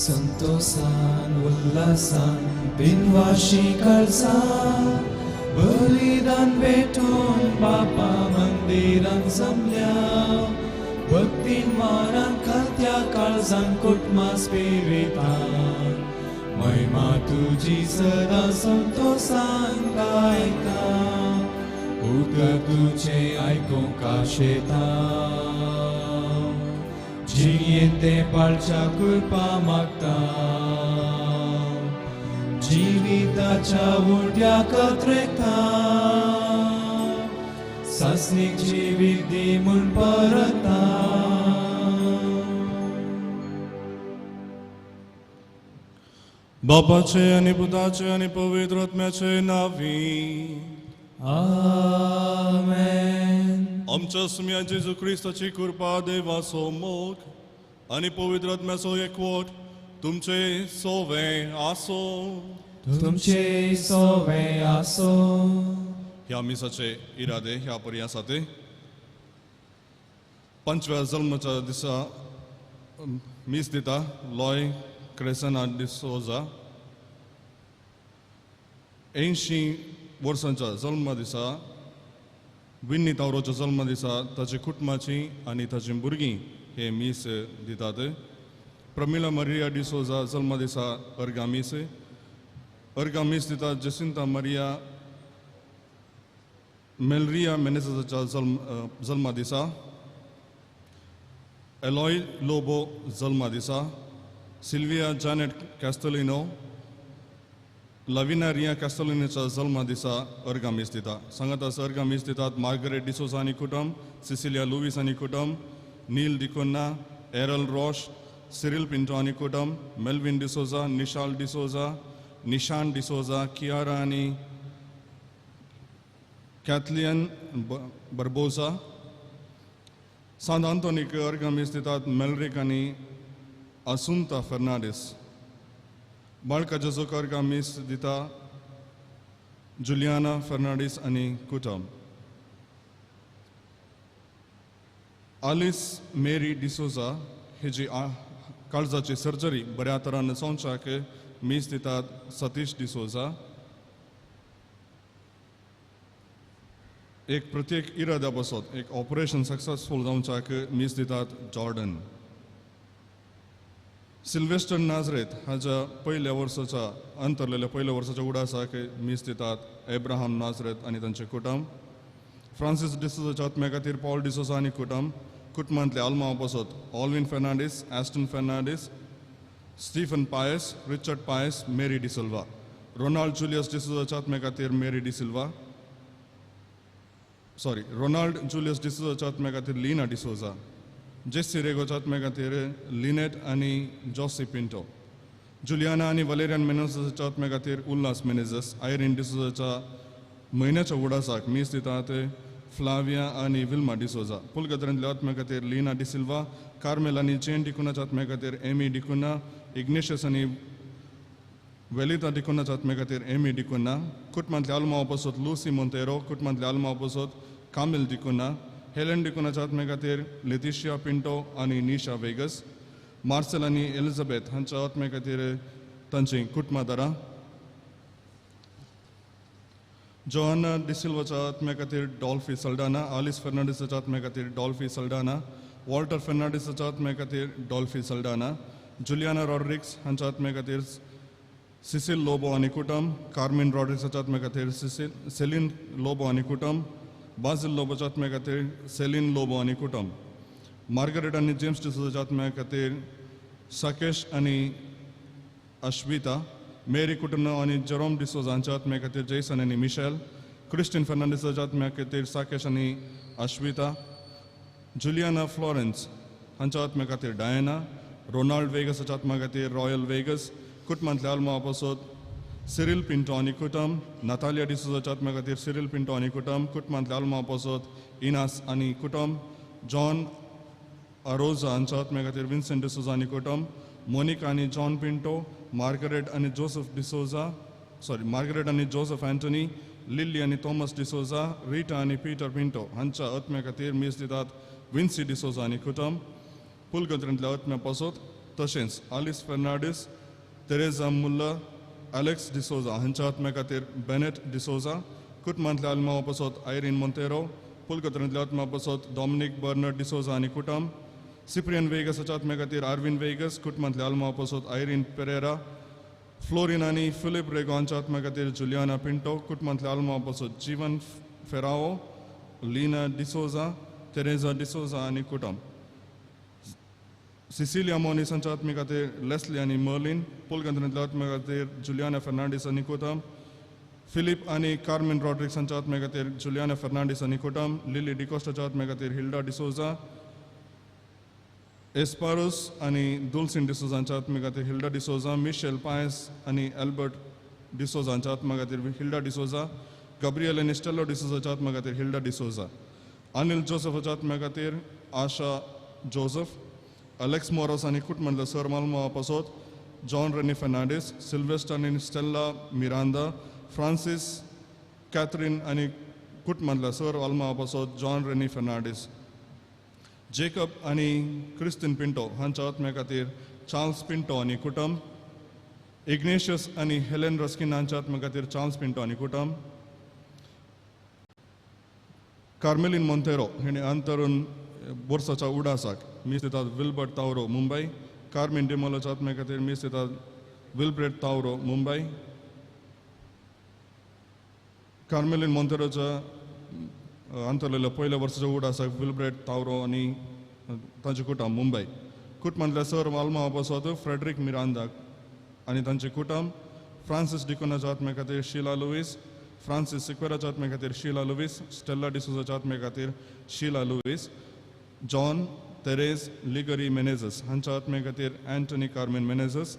संतोषान उल्हासान बिनवाशी काळजान बलिदान भेटून बापा मंदिरान जमल्या भक्तीन मारान खात्या काळजान कुटमा स्पिरितान महिमा तुजी सदां संतोषान गायता उतर तुजें आयकूंक आशेता जियेन तें पाळच्या कृपा मागता जिविताच्या उड्या कत्रेता सासणीक जिवीत दी म्हूण परता. बापाचे आनी पुताचे आनी पवित्र आत्म्याचे नांवी आमेन. आमच्या सुम्या जेजू क्रिस्ताची कृपा, देवाचो मोग आनी पवित्र आत्म्याचो एकवट तुमचे सोवे आसो. तुमचे सोवे आसो. ह्या मिसाचे इरादे ह्या परी आसा ते पंचव्या जल्माच्या दिसा मीस दिता लॉय क्रेसना डिसोजा. 80 वर्सांच्या जल्मा दिसा विन्नी तावरोच्या जल्मा दिसा ताचे कुटुंबाची आनी ताची भुरगीं हे मीस दितात. प्रमिला मरिया डिसोजा जल्मा दिसा अर्गा मीस. अर्गा मीस दिता जसिंता मरिया मेलरिया मेनेजाच्या जल्मा दिसा. एलॉय लोबो जल्मा दिसा. सिल्विया जानेट कॅस्टलिनो लविना रिया कॅस्टलिनोच्या जल्मा दिसा अर्गा मीस दिता. सांगात अर्गा मीस दितात मार्गरेट डिसोजा आनी कुटुंब, सिसिलिया लुवीस आनी कुटुंब, नील डिकोन्ना, एरल रोश, सिरिल पिंटो आनी कुटुंब, मेल्विन डिसोजा, निशाल डिसोजा, निशान डिसोजा, कियारा आनी कॅथलियन बर्बोजा. सांत आंतोनीक अर्गा मीस दितात मेलरीक आनी आसुंता फर्नांडीस. बाळका जेजूक अर्गा मीस दिता जुलियाना फर्नांडीस आनी कुटुंब. आलिस मेरी डिसोजा हेजी काळजाची सर्जरी बऱ्या तरान जावच्याक मीस दितात सतीश डिसोजा. एक प्रत्येक इराद्या बसत एक ऑपरेशन सक्सेसफूल जावच्याक मीस दितात जॉर्डन. सिल्वेस्टर नाजरेत हाज्या पयल्या वर्साच्या अंतरलेल्या पयल्या वर्साच्या उडासाक मीस दितात एब्राहाम नाजरेत आनी तांचे कुटुंब. फ्रांसीस डिसोजाच्या आत्म्या खातीर पॉल डिसोजा आनी कुटुंब. कुटुंबांतले आल्मांव बसत Alvin Fernandes, Aston Fernandes, Stephen Pius, Richard Pius, Mary D'Silva. Ronald Julius डिसोजाच्या आत्म्या खातीर Mary D'Silva, sorry Ronald Julius डिसोजाच्या आत्म्या खातीर लिना डिसोजा. जेसी रेगोच्या आत्म्या खातीर लिनेट आनी जॉसी पिंटो. जुलियाना आनी वलेरियन मेनेजाच्या आत्म्या खातीर उल्हास मेनेजस. आयरीन डिसोजाच्या म्हयन्याच्या उडासाक मीस दितात फ्लाविया आनी विल्मा डिसोजा. पुलगदरांतल्या आत्म्या खातीर लिना डिसिल्वा. कार्मेल आनी जेन डिकुनाच्या आत्म्या खातीर एमी डिकुना. इग्नेशियस आनी वेलिता डिकुनाच्या आत्म्या खातीर एमी डिकुना. कुटुंबांतले आल्मांव पासत लुसी मोंतेरो. कुटुंबांतले आल्मांव पासत कामिल डिकुना. हेलन डिकुनाच्या आत्म्या खातीर लेतिशिया पिंटो आनी निशा वेगस. मार्सेल आनी एलिझाबेथ हांच्या आत्म्या खातीर तांची कुटुंबादारां. जोहाना डिसिल्वाच्या आत्म्या खातीर डॉल्फी सल्डाना. आलिस फर्नांडीसाच्या आत्म्या खातीर डॉल्फी सल्डाना. वॉल्टर फर्नांडीसाच्या आत्म्या खातीर डॉल्फी सल्डाना. जुलियाना रॉड्रिक्स हांच्या आत्म्या खातीर सिसिल लोबो आनी कुटुंब. कार्मेन रॉड्रिक्साच्या आत्म्या खातीर सिसिल सेलीन लोबो आनी कुटुंब. बाझिल लोबोच्या आत्म्या खातीर सेलीन लोबो आनी कुटुंब. मार्गरेट आनी जेम्स डिसोजाच्या आत्म्या खातीर साकेश आनी अश्विता. मेरी कुटुंब आनी जेरोम डिसोजा हांच्या आत्म्या खातीर जैसन आनी मिशेल. क्रिस्टीन फर्नांडीसाच्या आत्म्या खातीर साकेश आनी अश्विता. जुलियाना फ्लॉरेन्स हांच्या आत्म्या खातीर डायना. रोनाल्ड वेगसाच्या आत्म्या खातीर रॉयल वेगस. कुटुंबांतल्या आल्मांव पासत सिरिल पिंटो आनी कुटुंब. नातालिया डिसोजाच्या आत्म्या खातीर सिरिल पिंटो आनी कुटुंब. कुटुंबांतल्या आल्मांव पासत इनास आनी कुटुंब. जॉन आरोजा हांच्या आत्म्या खातीर विन्सेंट डिसोजा आनी कुटुंब. मोनिका आनी जॉन पिंटो. मार्गरेट आनी जोसेफ डिसोजा, सॉरी मार्गरेट आनी जोसेफ अँटनी. लिल्ली आनी थॉमस डिसोजा. रिटा आनी पीटर पिंटो हांच्या आत्म्या खातीर मीस दितात विन्सी डिसोजा आनी कुटुंब. पुलगत्रेंतल्या आत्म्या पासत तशेंच आलिस फेर्नांडीस, तेरेजा मुल्ला, एलेक्स डिसोजा हांच्या आत्म्या खातीर बेनेट डिसोजा, कुटुंबांतल्या आल्मावा पासत आयरीन मोंतेरो, पुलकतरांतल्या आत्मा पासत डॉमिनीक बर्नर्ड डिसोजा आनी कुटुंब, सिप्रियन वेगसाच्या आत्म्या खातीर आर्विन वेगस, कुटुंबांतल्या आल्मावा पासत आयरीन पेरेरा, फ्लोरिन आनी फिलीप रेगो हांच्या आत्म्या खातीर जुलियाना पिंटो, कुटुंबांतल्या आल्मावा पासत जीवन फेराओ, लीना डिसोजा, तेरेजा डिसोजा आनी कुटुंब, सिसिलिया मोनीस हांच्या आत्म्या खातीर लेस्ली आनी मर्लिन, पुलगंतरांतल्या आत्म्या खातीर जुलियाना फेर्नांडीस आनी कुटुंब, फिलीप आनी कार्मेन रॉड्रिक्स हांच्या आत्म्या खातीर जुलियाना फेर्नांडीस आनी कुटुंब, लिली डिकोस्टाच्या आत्म्या खातीर हिल्डा डिसोजा, एस्पारोस आनी दुलसिन डिसोजा हांच्या आत्म्या खातीर हिल्डा डिसोजा, मिशेल पायस आनी अल्बर्ट डिसोजा हांच्या आत्म्या खातीर हिल्डा डिसोजा, गब्रियल आनी स्टेलो डिसोजाच्या आत्म्या खातीर हिल्डा डिसोजा, अनिल जोसेफाच्या आत्म्या खातीर आशा जोसेफ, अलेक्स मोरोस आनी कुटुंबांतल्या सर मालमा पासत जॉन रेनी फेर्नांडीस, सिल्वेस्टर आनी स्टेल्ला मिरांदा, फ्रांसीस कॅथरीन आनी कुटुंबांतल्या सर आल्मा पासत जॉन रेनी फेर्नांडीस, जेकब आनी क्रिस्तीन पिंटो हांच्या आत्म्या खातीर चार्ल्स पिंटो आनी कुटुंब, इग्नेशियस आनी हेलेन रस्किन हांच्या आत्म्या खातीर चार्ल्स पिंटो आनी कुटुंब, कार्मेलीन मोंतेरो हिणें अंतरून बोर्साच्या उडासाक मीस दितात विल्बर्ट तावरो मुंबय, कार्मेन डिमोलाच्या आत्म्या खातीर मीस दितात विल्ब्रेड तावरो मुंबय, कार्मेलीन मोंतेरोच्या अंतरलेल्या पयल्या वर्साच्या उडासाक विल्ब्रेड तावरो आनी तांचे कुटुंब मुंबय, कुटुंबांतल्या सर मालमा पासत फ्रेडरीक मिरांदा आनी तांचे कुटुंब, फ्रांसीस डिकोनाच्या आत्म्या खातीर शीला लुईस, फ्रांसीस सिक्वेराच्या आत्म्या खातीर शीला लुईस, स्टेल्ला डिसोजाच्या आत्म्या खातीर शीला लुईस, जॉन तेरेज लिगरी मेनेजस हांच्या आत्म्या खातीर अँटनी कार्मेन मेनेजस,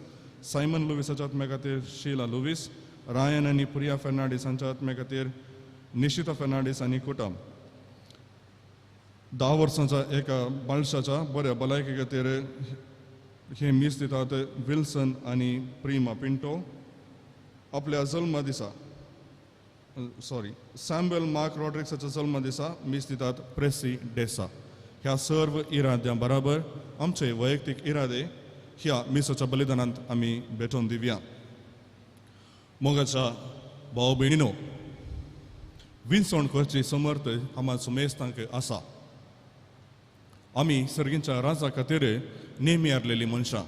सायमन लुईसाच्या आत्म्या खातीर शीला लुईस, रायन आनी प्रिया फेर्नांडीस हांच्या आत्म्या खातीर निशिता फेर्नांडीस आनी कुटुंब, 10 वर्सांच्या एका बाळशाच्या बऱ्या भलायके खातीर हे मीस दितात विल्सन आनी प्रिमा पिंटो, आपल्या जल्मा दिसा सॅम्बेल मार्क रॉड्रिक्साच्या जल्मा दिसा मीस दितात प्रेसी डेसा. ह्या सर्व इराद्यां बराबर आमचे वैयक्तीक इरादे ह्या मिसाच्या बलिदानांत आमी भेटोवन दिवया. मोगाच्या भाव भयणीनो, विनसवण करची समर्थ आमकां सुमेस्तांक आसा. आमी सर्गींच्या राजा खातीर नेमी आरलेली मनशां,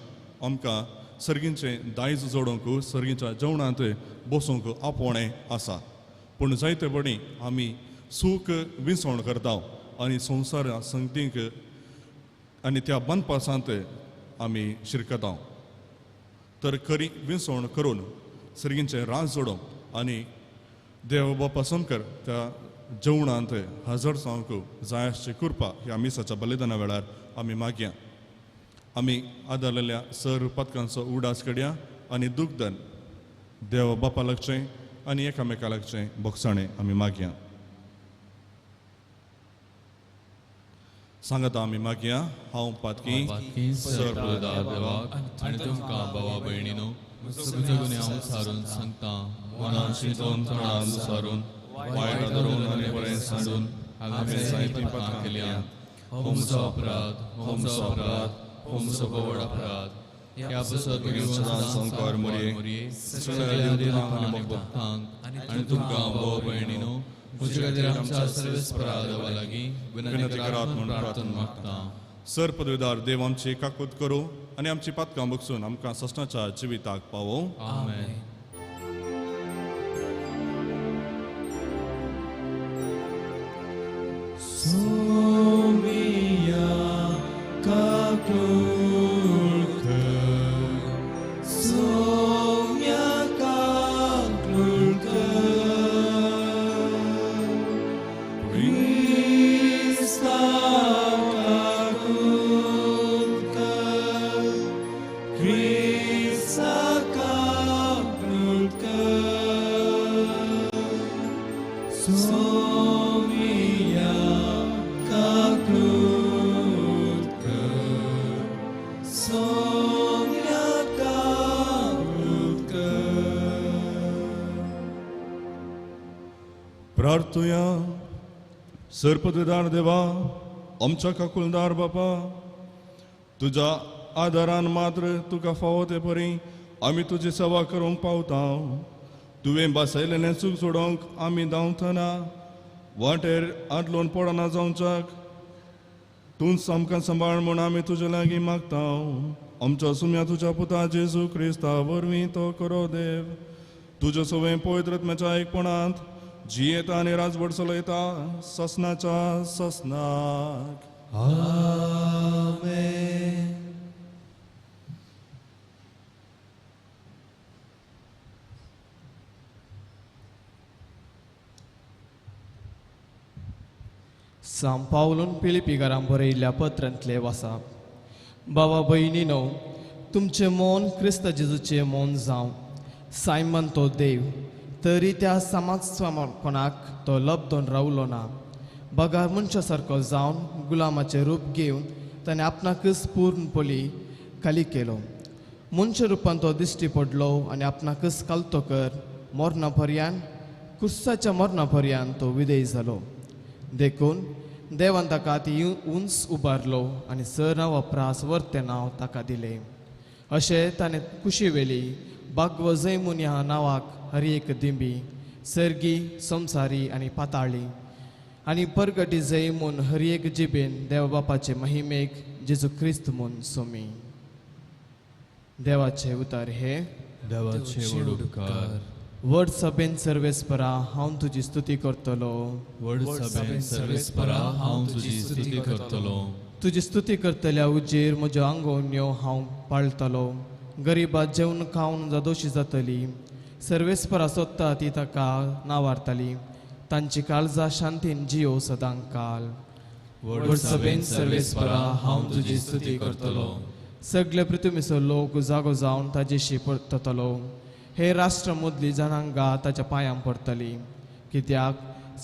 आमकां सर्गींचें दायज जोडूंक, सर्गींच्या जेवणांत बसूंक आपोवणें आसा. पूण जायते बणी आमी सूख विनसवण करता आनी संवसार संगतींक आनी त्या बांदपासांत आमी शिरकता. तर खरी विनसवण करून सर्गींचें राज जोडप आनी देव बापा समकर त्या जेवणांत हजर जावंक जाय आसची कृपा ह्या मिसाच्या बलिदाना वेळार आमी मागया. आमी आदारलेल्या सर पदकांचो उडास करया आनी दुखदन देव बापा लागचें आनी एकामेका लागचें बोगसाणें आमी मागया. सांगता आमी मागया. हांव पातकी सर देवाक आनी तुमकां भावा भयणीनो म्हजो गुन्यांव सारून सांगता, मनान चिंतून तोंडान सारून वायट धरून आनी बरें सांडून हांवें जायतीं पातकां केल्यांत. हो म्हजो अपराध, हो म्हजो अपराध, हो म्हजो व्हड अपराध. ह्या पासत सदां संवकार मोरये सगळ्या देवतांक आनी भक्तांक आनी तुमकां भाव भयणीनो म्हजे खातीर आमच्या सर्वेस्परा देवा लागीं विनंती करात म्हूण प्रार्थना मागता. सर पदवीदार देव आमची काकूत करूं आनी आमची पातकां बगसून आमकां ससनाच्या जिविताक पावोवं. आमेन. सोमिया काकलुळकर, सोम्या काकलुळकर, क्रिस्ता काकलुळकर, क्रिस्ता काकलुळकर, सोमिया काकलुळकर, सोम्या काकलुळकर. प्रार्थुया. सर पदवीदार देवा, आमच्या काकुलदार बापा, तुज्या आदारान मात्र तुका फावो ते परी आमी तुजी सेवा करूंक पावता. तुवें बसयलेलें चूक सोडोवंक आमी धांवतना वाटेर आदलोन पडना जावच्याक तूंच आमकां सांबाळ म्हूण आमी तुजे लागीं मागता. आमच्या सुम्या तुज्या पुता जेजू क्रिस्ता वरवीं तो करो देव. तुज्या सवय पवित्र आत्म्याच्या एकपणांत जियेता आनी राजवट चलयता ससनाच्या ससनाक. आमेन. सांव पावलून फिलिपीकारांक बरयिल्ल्या पत्रांतले वासाप. बाबा भयणीनो, तुमचें मन क्रिस्त जेजूचें मन जावं. सायमन तो देव तरी त्या समाजपणाक तो लब्दोन रावलो ना. बगार मनशा सारको जावन गुलामाचें रूप घेवन ताणें आपणाकच पूर्णपणी खाली केलो. मनशा रुपान तो दिश्टी पडलो आनी आपणाकच कालतो कर मरणा पर्यान कुर्साच्या मरणा पर्यान तो विदेय जालो. देखून देवान ताका ती उंच उबारलो आनी सर नांव प्रास वर्तें नांव ताका दिलें. अशें ताणें कुशी वेली बागवजय म्हूण ह्या नांवाक हर एक दिंबी सर्गी संवसारी आनी पाताळी आनी परगटी जय म्हूण हर एक जिबेन देव बापाचे महिमेक जेजू क्रिस्त म्हूण सोमी. देवाचे उतार हे देवाचे व्हड उपकार. व्हड सभेन सर्वेस्परा हांव तुजी स्तुती करतलो. व्हड सभेन सर्वेस्परा हांव तुजी स्तुती करतलो. तुजी स्तुती करतल्या उजेर म्हज्यो आंगोवण्यो हांव पाळटलो. गरिबा जेवन खावन जादोशी जातली. सर्वेस्परा सोदता ती ताका नावारतली. तांची काळजां शांतीन जियो सदां काल. व्हड सभेन सर्वेस्परा हांव तुजी स्तुती करतलो. सगळे पृथ्वीचो लोक जागो जावन ताजेशी परततलो. हे राष्ट्र मदली जनांगां ताच्या पांयां पडटली. कित्याक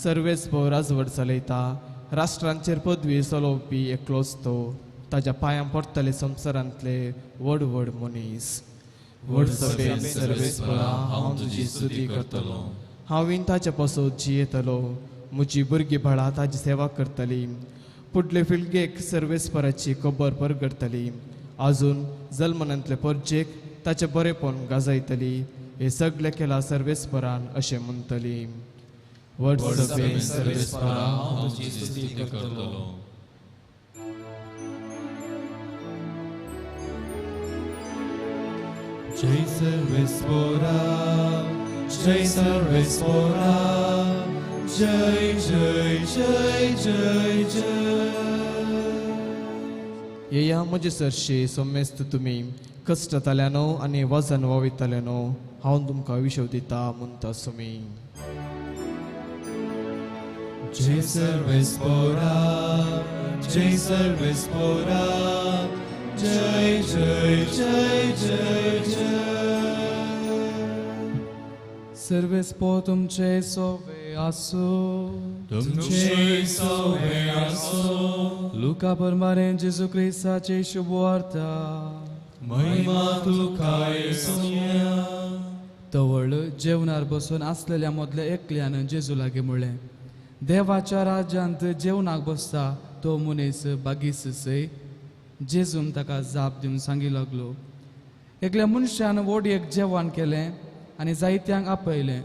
सर्वेस्पर राजवट चलयता. राष्ट्रांचेर पदवी चलोवपी एकलोच तो. ताच्या पांयां पडटले संवसारांतले व्हड व्हड मनीस. व्हड सभेन सर्वेस्परा हांव तुजी स्तुती करतलो. हांवें ताचे पासत जियेतलो. म्हजी भुरगीं बाळां ताजी सेवा करतली. फुडले पिळगेक सर्वेस्पराची खबर परगडटली. आजून जल्मनांतले परजेक ताचें बरेपण गाजयतली. हे सगळें केलां सर्वेस्परान अशें म्हणटली. व्हड सभेन सर्वेस्परा हांव तुजी स्तुती करतलो. जय सर्वेस्परा, जय सर्वेस्परा, जय जय जय जय जय. येया म्हजे सरशी सोमेस्त तुमी कश्टताल्यानो आनी वजन वावयताल्यानो हांव तुमकां विशव दिता म्हणटा सुमी. जय सर्वेस्परा, जय सर्वेस्परा, जय जय जय जय जय. सर्वेस्पर तुमचे सोवे आसो. तुमचे सोवे आसो. लुका परमारेन जेजू क्रिस्ताची शुभवार्ता. महिमा तुका येसुया. तवळ जेवणार बसून आसलेल्या मदल्या एकल्यान जेजू लागीं म्हणलें, देवाच्या राज्यांत जेवणाक बसता तो मनीस बागीस सय. जेजून ताका जाप दिवन सांगी लागलो, एकल्या मनशान व्हड एक जेवण केलें आनी जायत्यांक आपयलें.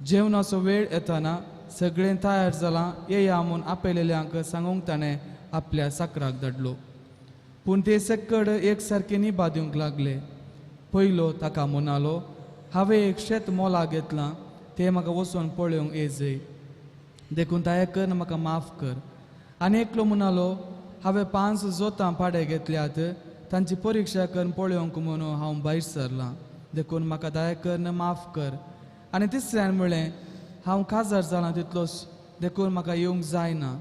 जेवणाचो वेळ येताना सगळें तयार जालां येया म्हूण आपयलेल्यांक सांगूंक ताणें आपल्या साकराक धाडलो. पूण ते सक्कड एक सारके निभा दिवंक लागले. पयलो ताका म्हणालो, हांवें एक शेत मोलाक घेतलां, तें म्हाका वचून पळोवंक येजय, देखून दया कर म्हाका माफ कर. आनी एकलो म्हणालो, हांवें 5 जोतां पाडे घेतल्यात, तांची परिक्षा करून पळोवंक म्हणून हांव भायर सरलां, देखून म्हाका दया कर माफ कर. आनी तिसऱ्यान म्हणलें, हांव काजार जालां तितलोच, देखून म्हाका येवंक जायना.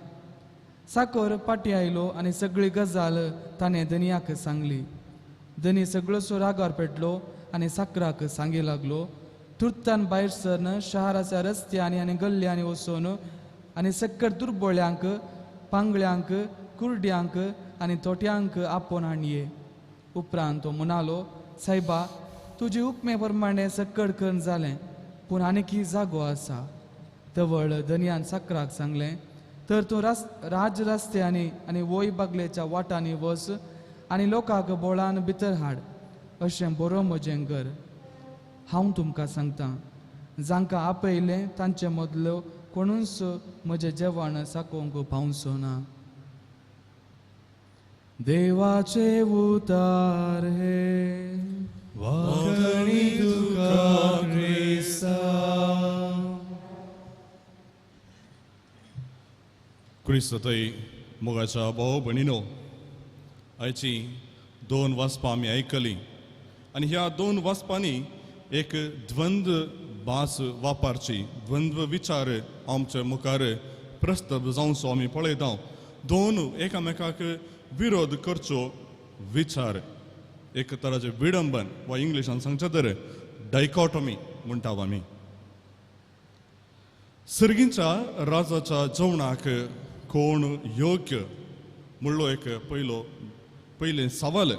साकर पाटी आयलो आनी सगळी गजाल ताणें धनयाक सांगली. धनी सगळोसो रागार पेटलो आनी साकराक सांगी लागलो, तुर्तान भायर सरन शहराच्या रस्त्यांनी आनी गल्ल्यांनी वचून आनी सक्कर दुर्बळ्यांक, पांगळ्यांक, कुर्ड्यांक आनी तोट्यांक आपोवन हाडये. उपरांत तो म्हणालो, सायबा, तुजे हुकमे प्रमाणे सक्कड करून जालें, पूण आनीकी जागो आसा. तवळ धनयान साकराक सांगलें, तर तूं राज रस्त्यांनी आनी वय बागलेच्या वाटांनी वच आनी लोकांक बोळान भितर हाड, अशें बरो म्हजें घर. हांव तुमकां सांगता, जांकां आपयलें तांचे मदलो कोणूच म्हजें जेवण साकोवंक पावचो ना. देवाचे उतार हे वाखणी तुका क्रिस्ता. क्रिस्तय मोगाच्या भाव भयणीनो, आयची दोन वाचपां आमी आयकलीं आनी ह्या दोन वाचपांनी एक द्वंद्व भास वापरची, द्वंद्व विचार आमच्या मुखार प्रस्ताव जावचो आमी पळयता. दोन एकामेकाक विरोध करचो विचार, एक तराचें विडंबन वा इंग्लिशान सांगचें तर डायकॉटॉमी म्हणटा आमी. सर्गींच्या राजाच्या जेवणाक कोण योग्य म्हणलो एक पयलें सवाल,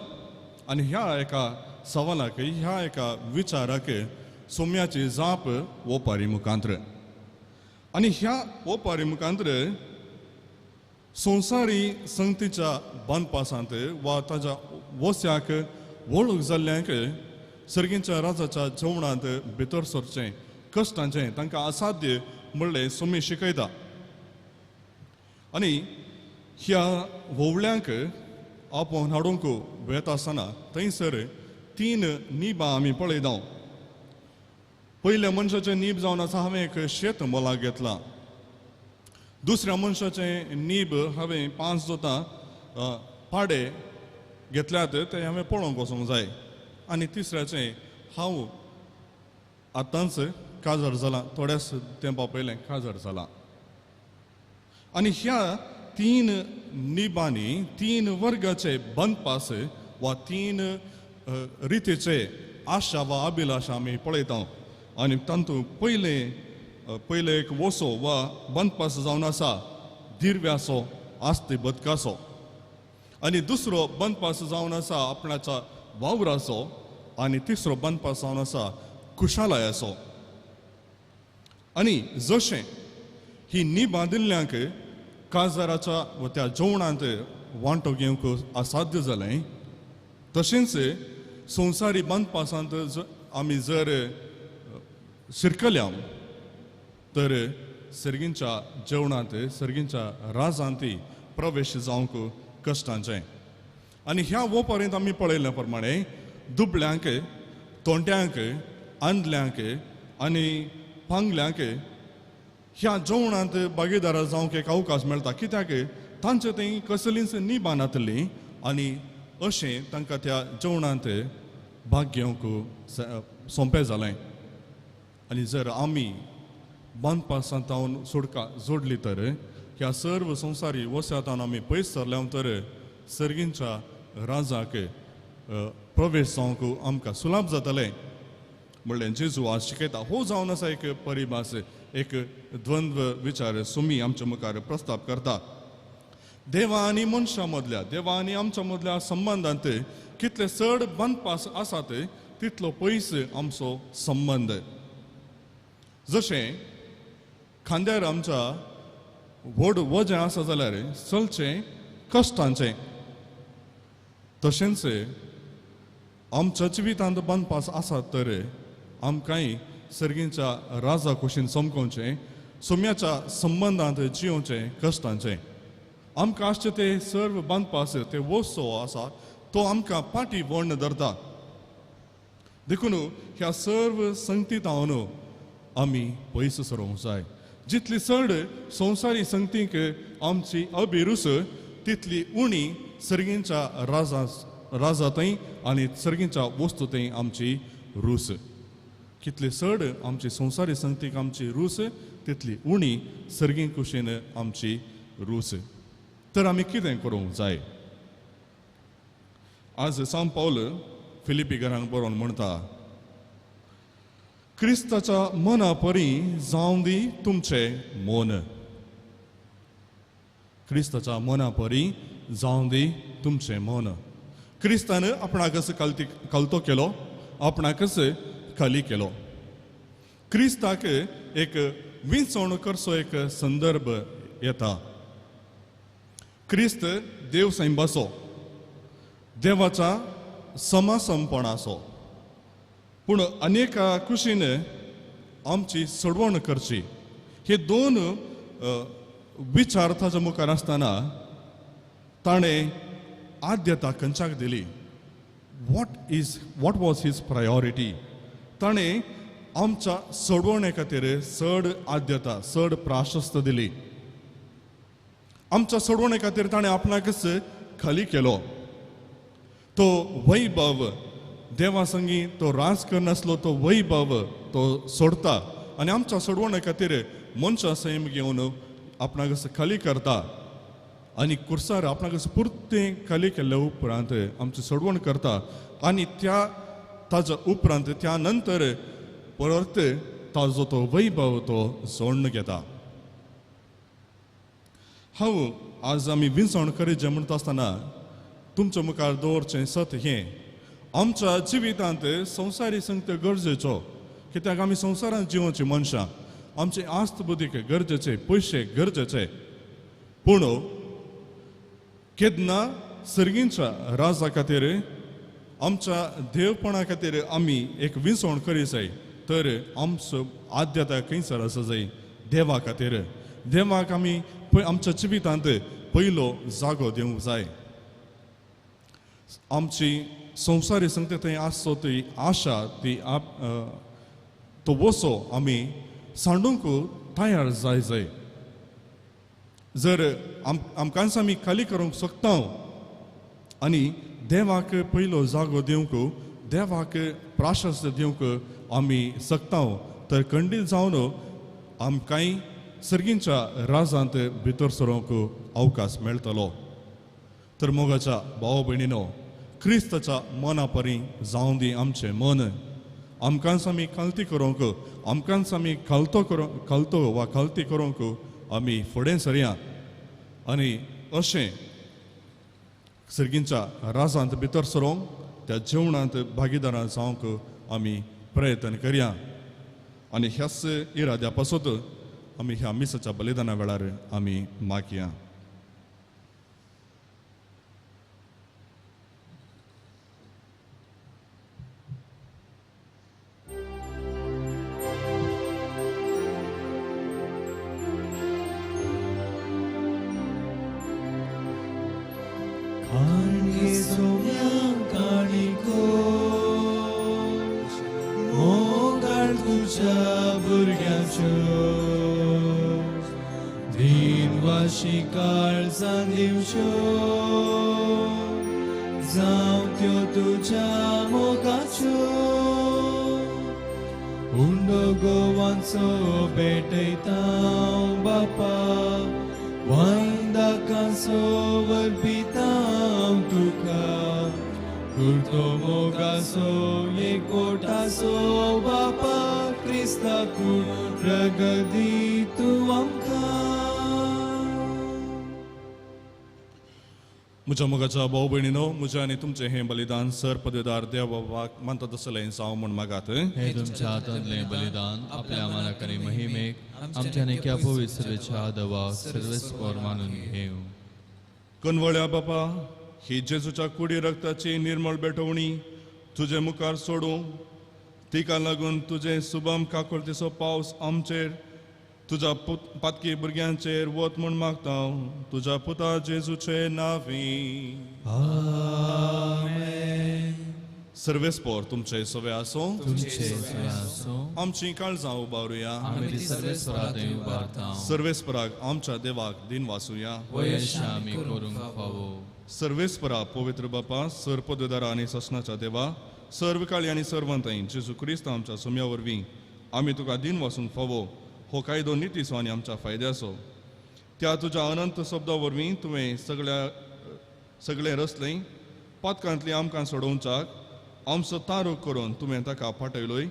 आनी ह्या एका सवालाक, ह्या एका विचाराक सोम्याची जाप ओपारी मुखांत्र. आनी ह्या ओपारी मुखांत्र संवसारी संगतीच्या बांदपासांत वा ताच्या वस्याक वळख जाल्ल्यांक सर्गींच्या राजाच्या जेवणांत भितर सरचें कश्टांचें तांकां असाध्य म्हणलें सोमी शिकयता. आनी ह्या व्होवळ्यांक आपोवन हाडूंक वेता आसतना थंयसर तीन निबां आमी पळयता. पयल्या मनशाचें नीब जावन आसा, हांवें एक शेत मोलाक घेतलां. दुसऱ्या मनशाचें नीब हांवें 5 जोतां पाडे घेतल्यात, ते हांवें पळोवंक वचूंक जाय. आनी तिसऱ्याचें हांव आतांच काजार जालां, थोड्याच तेंपा पयलें काजार जालां. आनी ह्या तीन निबांनी तीन वर्गाचे बंदपास वा तीन रितीचे आशा वा अभिलाशा आमी पळयता. आनी तातूंत पयलें एक वसो वा बंदपास जावन आसा दिर्व्याचो, आस्ती बदकाचो. आनी दुसरो बंदपास जावन आसा आपणाच्या वावराचो, आनी तिसरो बंदपास जावन आसा खुशालायाचो. आनी जशें ही निबां दिल्ल्यांक काजाराच्या वा त्या जेवणांत वांटो घेवंक असाध्य जालें, तशेंच संवसारी बांदपासांत आमी जर शिरकल्या तर सर्गींच्या जेवणांत, सर्गींच्या राजांत प्रवेश जावंक कश्टांचें. आनी ह्या वोपारींत आमी पळयल्या प्रमाणे दुबळ्यांक, तोंट्यांक, आंदल्यांक आनी पांगल्यांक ह्या जेवणांत भागीदार जावंक एक अवकाश मेळटा, कित्याक तांचे थंय कसलीच निबां नातली आनी अशें तांकां त्या जेवणांत भाग घेवंक सोंपें जालें. आनी जर आमी बांदपासांतावन सोडका जोडली तर ह्या सर्व संवसारी वस्यातावन आमी पयस सरल्या तर सर्गींच्या राजाक प्रवेश जावंक आमकां सुलाभ जातलें म्हणलें जेजू आज शिकयता. हो जावन आसा एक परिभास, एक द्वंद्व विचार सुमी आमच्या मुखार प्रस्ताव करता. देवा आनी मनशां मदल्या, देवा आनी आमच्या मदल्या संबंदांत कितले चड बांदपास आसात तितलो पयस आमचो संबंद. जशें खांद्यार आमच्या व्हड वजें आसा जाल्यार चलचें कश्टांचें, तशेंच आमच्या जिवितांत बांदपास आसात तर आमकांय सर्गींच्या राजा कुशीन समकोवचें, सोम्याच्या संबंदांत जियोवचें कश्टांचें. आमकां आसचे ते सर्व बांदपास, ते वसो आसा तो आमकां पाटी वर्ण धरता. देखून ह्या सर्व संगतींत आमी पयस सरोवंक जाय. जितली चड संवसारी संगतीक आमची अभिरूच तितली उणी सर्गींच्या राजा थंय आनी सर्गींच्या वस्तू थंय आमची रूच. कितली चड आमची संवसारी संगतीक आमची रूच तितली उणी सर्गीं कुशीन आमची रूच. तर आमी कितें करूंक जाय? आज सांत पावल फिलिपी घरांक बरोवन म्हणटा, क्रिस्ताच्या मना परी जावं दी तुमचें मन. क्रिस्ताच्या मना परी जावं दी तुमचें मन. क्रिस्तान आपणाकच खालतो केलो, आपणाकच खाली केलो. क्रिस्ताक एक विंचवण करचो एक संदर्भ येता. क्रिस्त देव सैंबाचो, देवाच्या समासमपणाचो पूण अनेका कुशीन आमची सोडवण करची हे दोन विचार ताच्या मुखार आसतना ताणें आद्यता खंयच्याक दिली. What was his priority? ताणें आमच्या सोडवणे खातीर चड आद्यता चड प्राशस्त दिली. आमच्या सोडवणे खातीर ताणें आपणाकच खाली केलो. तो वैभव देवा संगी तो राज करनासलो तो वैभव तो सोडता आनी आमच्या सोडवणे खातीर मनशां सैम घेवन आपणाकच खाली करता आनी कुर्सार आपणाकच पुरतें खाली केल्ल्या उपरांत आमची सोडवण करता आनी त्या ताज्या उपरांत त्या नंतर परत ताजो तो वैभव तो जोडून घेता. हांव आज आमी विंचवण करीत म्हणटा आसतना तुमच्या मुखार दवरचें सत हें आमच्या जिवितांत संवसारी संगत गरजेचो कित्याक आमी संवसारांत जिवोवची मनशां आमचे आस्त बुद्दीक गरजेचे पयशे गरजेचे पूण केन्ना सर्गींच्या राजा खातीर आमच्या देवपणा खातीर आमी एक विंचवण करी जाय तर आमचो आद्यता खंयसर आसा जाय देवा खातीर. देवाक आमी आमच्या जिवितांत पयलो जागो दिवंक जाय. आमची संवसारी संगते थंय आसचो ती आशा ती तो वसो आमी सांडूंक तयार जाय जाय. जर आमकांच आमी खाली करूंक शकता आनी देवाक पयलो जागो दिवंक देवाक प्राशस्त दिवंक आमी शकता तर खंडीत जावन आमकांय सर्गींच्या राजांत भितर सरूंक अवकाश मेळटलो. तर मोगाच्या भाव भयणीनो क्रिस्ताच्या मना परी जावं दी आमचें मन. आमकांच आमी खालती करूंक आमकांच आमी खालतो वा खालती करूंक आमी फुडें सरया आनी अशें सर्गींच्या राजांत भितर सरोंक त्या जेवणांत भागीदारां जावंक आमी प्रयत्न करया आनी ह्याच इराद्या पासत आमी ह्या मिसाच्या बलिदाना वेळार आमी मागया. म्हज्या मोगाच्या भाव भयणीनो म्हज्या आनी तुमचें हें बलिदान सर पदवेदार देव बाबाक मानता तसलें जावं म्हूण मागात. हें तुमच्या हातांतलें बलिदान आपल्या मानाक आनी महिमेक आमच्या नेक्या पवित्रच्या दवाक सर्वेस्पर मानून घेवं. कनवळ्या बापा ही जेजूच्या कुडी रक्ताची निर्मळ भेटवणी तुजे मुखार सोडूं तिका लागून तुजें सुबम काकुळतेचो पावस आमचेर तुज्या पातकी भुरग्यांचेर वत म्हूण मागता तुज्या पुता जेजूचे नांवी. आमेन. सर्वेस्पर तुमचे सवे आसूं आमची काळजां उबारुया. सर्वेस्पराक आमच्या देवाक दिन वासुया. सर्वेस्परा पवित्र बापा सर पदवेदारा आनी ससनाच्या देवा सर्व काळी आनी सर्वंताई जेजू क्रिस्त आमच्या सोम्या वरवीं आमी तुका दिन वासूंक फावो हो कायदो नितीचो आनी आमच्या फायद्याचो. त्या तुज्या अनंत शब्दा वरवीं तुवें सगळें रचलें पातकांतली आमकां सोडोवच्याक आमचो तारूक करून तुवें ताका पाठयलोय.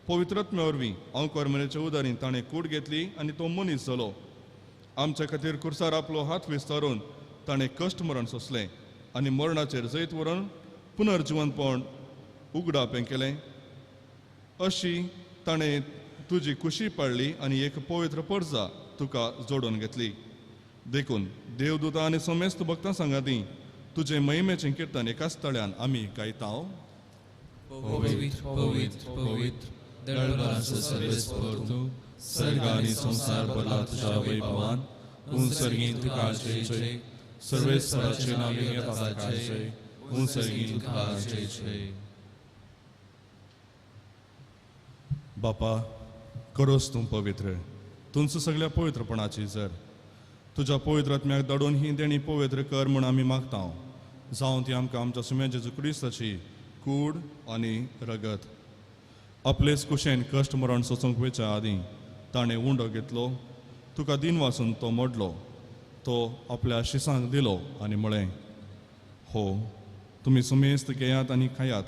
पवित्रत्म्या वरवीं अंकोर मरेच्या उदारीन ताणें कूड घेतली आनी तो मनीस जालो. आमच्या खातीर कुर्सार आपलो हात विस्तारून ताणें कश्ट मरण सोंसलें आनी मरणाचेर जैत व्हरून पुनर्जिवनपण उगडापें केलें. अशी ताणें तुजी खुशी पाडली आनी एक पवित्र परजा तुका जोडून घेतली. देखून देवदूतां आनी समेस्त भक्तां सांगाती तुजे महिमेचें किर्तन एकाच तळ्यान आमी गायता. पवित्र पवित्र पवित्र दळभराचो सर्वेस्पर तूं, सर्ग आनी संवसार भरला तुज्या वैभवान. उं सर्गीं तुका जय जय, सर्वेस्पराचे नांवे येता जय, उं सर्गीं तुका जय जय. बापा, करोस तूं पवित्र, तुमचो सगळ्या पवित्रपणाची जर तुज्या पवित्र आत्म्याक धाडून ही देणी पवित्र कर म्हूण आमी मागता. जावं ती आमकां आमच्या सुम्या जेजू क्रिस्ताची कूड आनी रगत. आपलेच कुशेन कश्ट मरण सोसूंक वयच्या आदीं ताणें उंडो घेतलो, तुका दिन वाचून तो मोडलो, तो आपल्या शिसांक दिलो आनी म्हळें, हो तुमी सुमेस्त घेयात आनी खायात,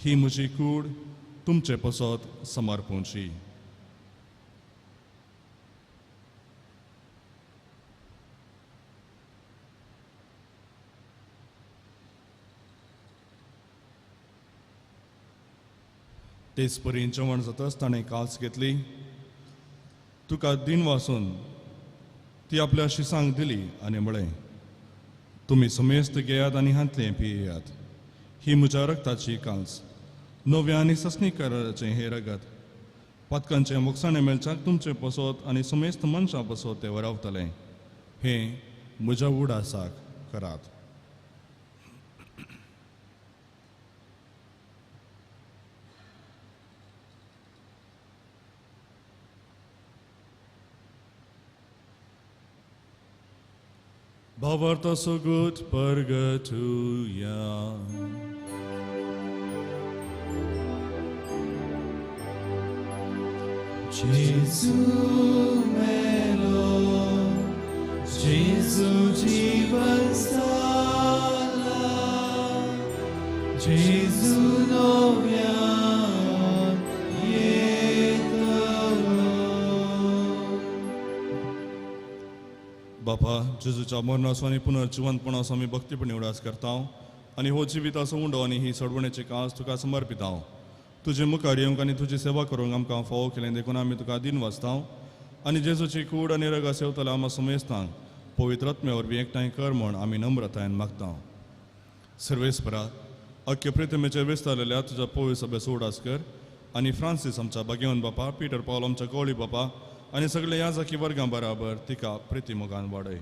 ही म्हजी कूड तुमचे पसत समर्पूंची. तेच परी जेवण जातच ताणें कास घेतली, तुका दिन वाचून ती आपल्या शिसांक दिली आनी म्हळें, तुमी समेस्त घेयात आनी हांतलें पियेयात, ही म्हज्या रक्ताची कांस, नव्या आनी ससनी कराचें हें रगत, पातकांचें मोगसाणें मेळच्याक तुमचें पसत आनी समेस्त मनशां पसत तें वरावतलें. हें म्हज्या उडासाक करात. भावार्थ सुगूत परगटुया. Gesù melo, Gesù जीवन साला, Gesù नव्यान येतलो. बापा, जेजूच्या मरणाचो आनी पुनर्जिवंतपणाचो आमी भक्तीपणी उडास करता आनी हो जिविताचो उंडो आनी ही सोडवणेची कास तुका समर्पिता. तुजे मुखार येवंक आनी तुजी सेवा करूंक आमकां फावो केलें देखून आमी तुका दिन वाचता आनी जेजूची कूड आनी रगा सेवतल्या आमकां समेस्तांक पवित्र आत्म्या वरवीं एकठांय कर म्हूण आमी नम्रतायेन मागता. सर्वेस्परा, अख्खे प्रितमेचेर विस्तारलेल्या तुज्या पवित्र सभेचो उडास कर आनी फ्रांसीस आमच्या भाग्यवंत बापा, पीटर पावल आमच्या गवळी बापा आनी सगळे ह्या जाकी वर्गां बराबर तिका प्रितीमोगान वाडय.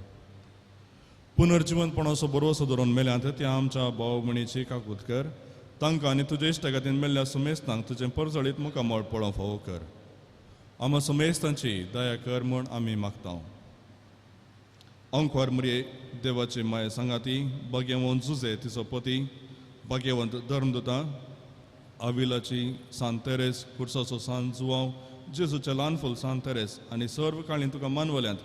पुनर्जिवंतपणाचो भरवसो धरून मेल्यांत त्या आमच्या भाव भयणीची काकूत कर, तांकां आनी तुजे इश्टागतीन मेल्ल्या सुमेस्तांक तुजें परजळीत मुखामळ पळोवंक फावो कर. आमा सुमेस्तांची दया कर म्हूण आमी मागता. अंकवार मुरये देवाची माये सांगाती, भाग्यवंत जुजे तिचो पती, भाग्यवंत धर्मदुता आविलाची सान तेरेस, कुर्साचो सान जुवांव, जेजूचें ल्हान फूल सान तेरेस आनी सर्व काळीन तुका मानवल्यांत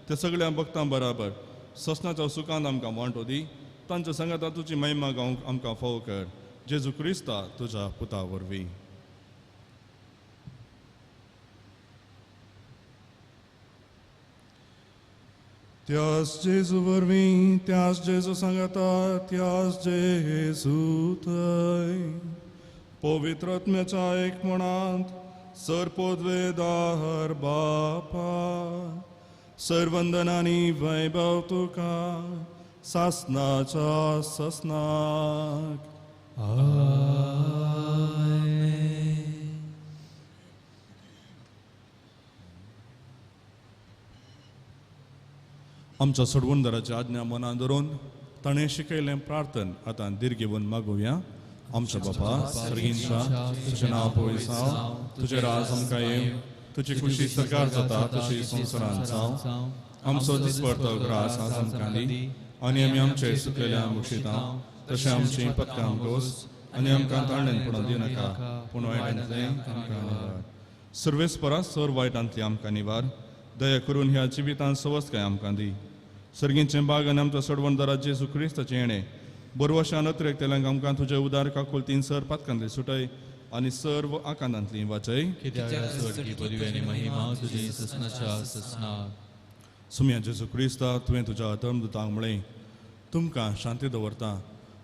ते सगळ्या भक्तां बराबर ससनाच्या सुखांत आमकां वांटो दी. तांच्या सांगाता तुजी महिमा गावंक आमकां फावो कर. जेजू क्रिस्ता तुज्या पुता वरवीं. त्यास जेजू वरवीं, त्यास जेजू सांगाता, त्यास जेजू थंय पवित्र आत्म्याच्या एक मनांत सर्पोद्वेदार बापा, सर्वंदनानी वैभव तुका सासनाच्या ससनाक. आमेन. आमच्या सोडवणदाराची आज्ञा मनान धरून ताणें शिकयलें प्रार्थन आतां दीर्घेवन मागुया. आमच्या बापा सर्गींच्या, तुजें नांव पवित्र जावं, तुजें राज आमकां येवं, तुजी खुशी सरकार जाता तशी संवसारांत जावं. आमचो दिसपडतो ग्रास आज आमकां दी आनी आमी आमचे सुकलेल्या मुक्षिता तशें आमची पत्कां गोस आनी आमकां ताळ्यान पडून दिवनाका, पूण वायटांतलें आमकां निवार. सर्वेस्परा सर वायटांतली आमकां निवार. दया करून ह्या जिवितांत सवस्तकाय आमकां दी. सर्गींचें बाग आनी आमच्या सोडवणदारा जेजू क्रिस्ताचें येणें बरवशान अत्रेक तेल्यांक आमकां तुजे उदार काकुलतीन सर पातकांतली सुटय आनी सर्व आकांतांतली वाचय. सुम्या जेजू क्रिस्ता, तुवें तुज्या धर्मदुतांक म्हळें, तुमकां शांती दवरता,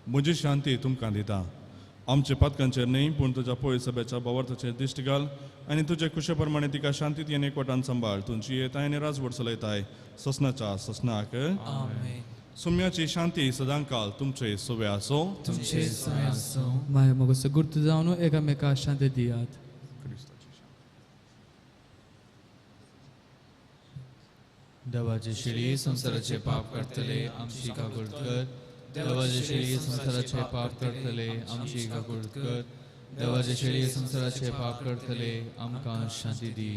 म्हजी शांती तुमकां दिता. आमचे पातकांचेर न्हय पूण तुज्या पळय सभेच्या भावार्थाचेर दिश्ट घाल आनी तुजे खुशे प्रमाणे तिका शांतीत आनी एकवटान सांबाळ. तुमची येताय आनी राजवट चलयताय ससनाच्या ससनाक. सुम्याची शांती सदांकाल तुमचे सोवे आसो. तुमचे सोवे आसो. माया मोगाचो गुर्त जावन एकामेका शांती दियात. देवाचे शिळी संवसाराचे पाप करतले आमची काकूळ कर. देवाचे शिळी संवसाराचे पाप करतले आमची काकूळ कर. देवाचे शिळी संवसाराचे पाप करतले आमकां शांती दी.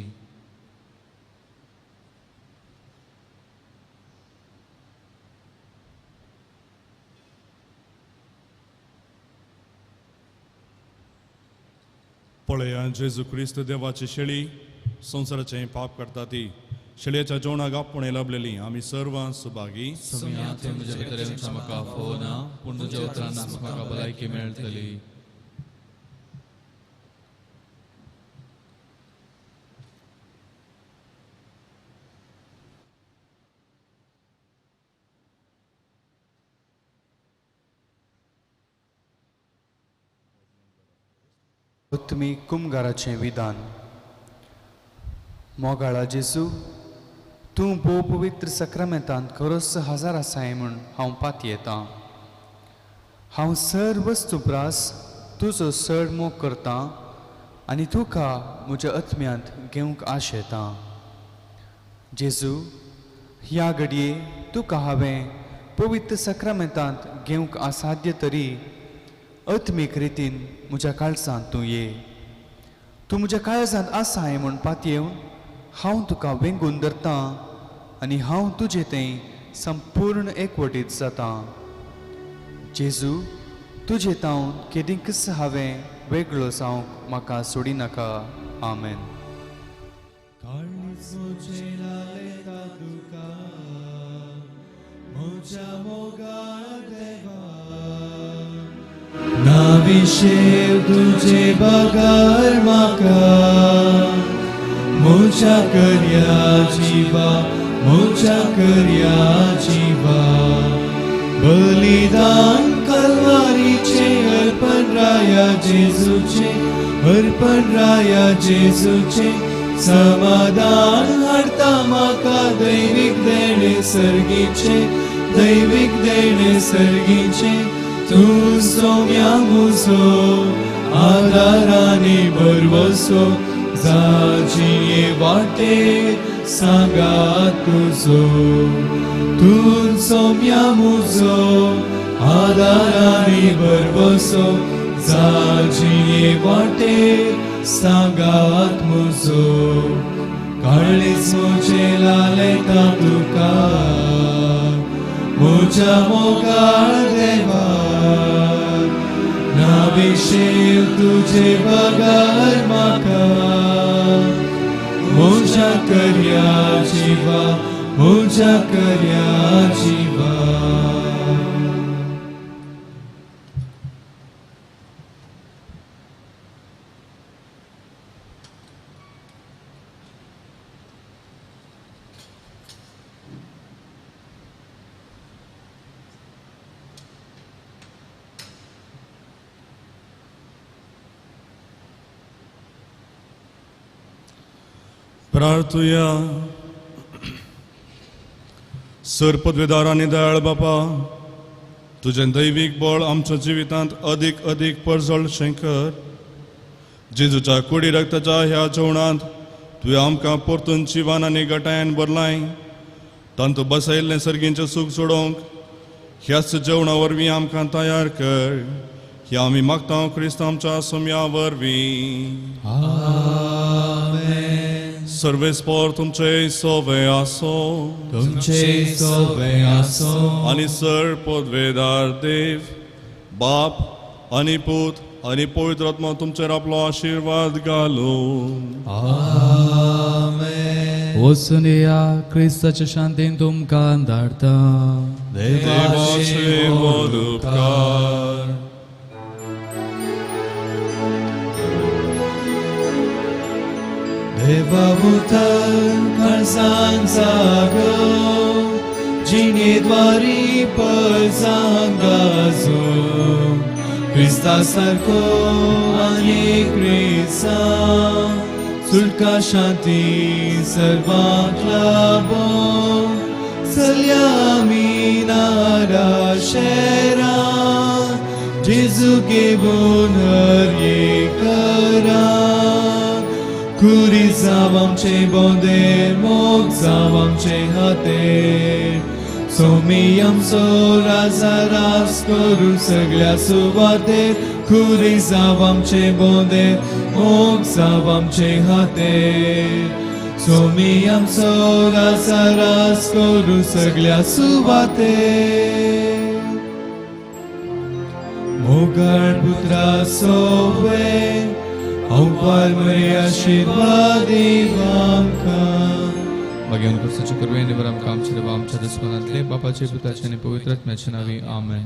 पळया जेजू क्रिस्त देवाची शेळी संवसाराचें पाप करता ती शेळयेच्या जेवणाक आपोवणें लाभलेली आमी सर्वां सुभागी. सोम्या तुवें म्हज्या भितर येवच्या म्हाका फोवना पूण तुज्या उतरान म्हाका भलायकी मेळटली. तुमी कुमगाराचें विधान. मोगाळा जेजू, तूं भोव पवित्र सक्रामेंतांत खरोच हजार आसाय म्हूण हांव पातयेतां. हांव सर वस्तू प्रास तुजो चड मोग करतां आनी तुका म्हज्या आत्म्यांत घेवंक आशेतां. जेजू, ह्या घडये तुका हांवें पवित्र सक्रामेंतांत घेवंक असाध्य तरी आत्मीक रितीन म्हज्या काळजांत तूं ये. तूं म्हज्या काळजांत आसाय म्हूण पातयेवन हांव तुका वेंगून धरतां आनी हांव तुजे थंय संपूर्ण एकवटीत जातां. जेजू, तुजे तावन केदींकच हांवें वेगळो जावंक म्हाका सोडिनाका. आमेन. नाविशेव तुझे बगर म्हाका म्हज्या करया जिवा, म्हज्या करया जिवा. बलिदान कलवारीचे अर्पण राया जेजूचे, अर्पण राया जेजूचे. समाधान हाडता म्हाका दैवीक देणे सर्गीचे, दैवीक देणे सर्गीचे. तूं सोम्या म्हजो आदाराने भरवसो, जाजिये वाटेर सांगात तुजो. तूं सोम्या म्हजो आदाराने भरवसो, जाजिये वाटेर सांगात म्हजो. काळीज म्हजें लालेता तुका म्हज्या मोगाळ देवा. नाविशेव तुझे बगर म्हाका म्हज्या करया जिवा, म्हज्या करया जिवा. प्रार्थुया. सर पदवेदार आनी दयाळ बापा, तुजें दैवीक बळ आमच्या जिवितांत अदीक अदीक परजळशें कर. जेजूच्या कुडी रक्ताच्या ह्या जेवणांत तुवें आमकां परतून जिवान आनी गटायन भरलाय. तांतूं बसयल्लें सर्गींचें सूख सोडोवंक ह्याच जेवणा वरवीं आमकां तयार कर. ह्या आमी मागता क्रिस्त आमच्या सोम्या वरवीं. आमेन. सर्वेस्पोर तुमचे सोवे आसो, तुमचे सोवे आसो. आनी सर पदवेदार देव बाप आनी पूत आनी पवित्र आत्मा तुमचेर आपलो आशिर्वाद घालूं. आमेन. वचून येया, क्रिस्ताच्या शांतीन तुमकां धाडटा. देवाचे व्हड उपकार. देवा उतर काळजांत जागो, जिणेद्वारी पळजांक गाजो. क्रिस्ता सारको आनी क्रिस्तांव सुटका शांती सर्वांक लाबो. चलया आमी ना शेरां जेजू घेवन हर एकरा कुरी जाव आमचे बोंदेर मोग जाव आमचे हातेर सोमी आमचो राजा रास करू सगळ्या सुवातेर कुरी जाव आमचे बोंदेर मोग जाव आमचे हातेर सोमी आमचो राजा रास करू सगळ्या सुवातेर मोगाळ पुत्रा सोवे हांव मरे आशिर्वाद आमकां. भाग्यवान क्रिस्ताचे कृपेन निवर आमकां आमच्या देवा आमच्या दुस्मनांतले बापाचे पुताचे आनी पवित्र आत्म्याचे नांवी आमेन.